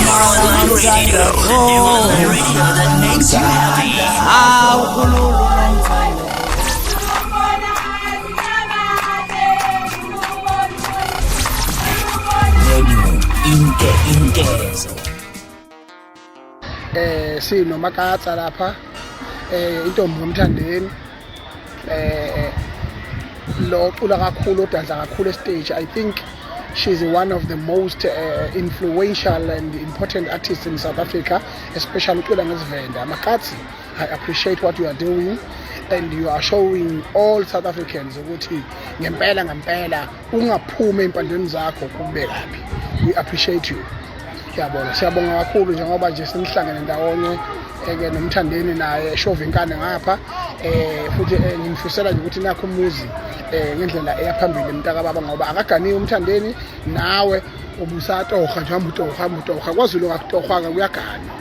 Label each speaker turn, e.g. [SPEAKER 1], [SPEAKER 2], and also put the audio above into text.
[SPEAKER 1] Your online radio, the new online radio that makes you happy.
[SPEAKER 2] Hawu khululu nomthandazo.
[SPEAKER 1] Radio Inke Inkezo.
[SPEAKER 3] Sinomakatsa lapha, intombi kaMthandeni, lo cula kakhulu, odansa kakhulu estage. I think she's one of the most influential and important artists in South Africa, especially ucula ngesiVenda. Makatsi, I appreciate what you are doing, and you are showing all South Africans ukuthi ngempela ngempela ungaphumi ey'mpandeni zakho kube kabi. We appreciate you. Siyabonga, siyabonga kakhulu, njengoba nje sinihlangene ndawonye eke noMthandeni naye eshova inkani ngapha. Futhi ngimfisela nje ukuthi nakho umuzi ngendlela eyaphambili, mntaka baba, ngoba akaganiwe uMthandeni. Nawe ubusatoha nje, hamba utoha, hamba utoha. KwaZulu kakutohwa-ke, kuyaganwa.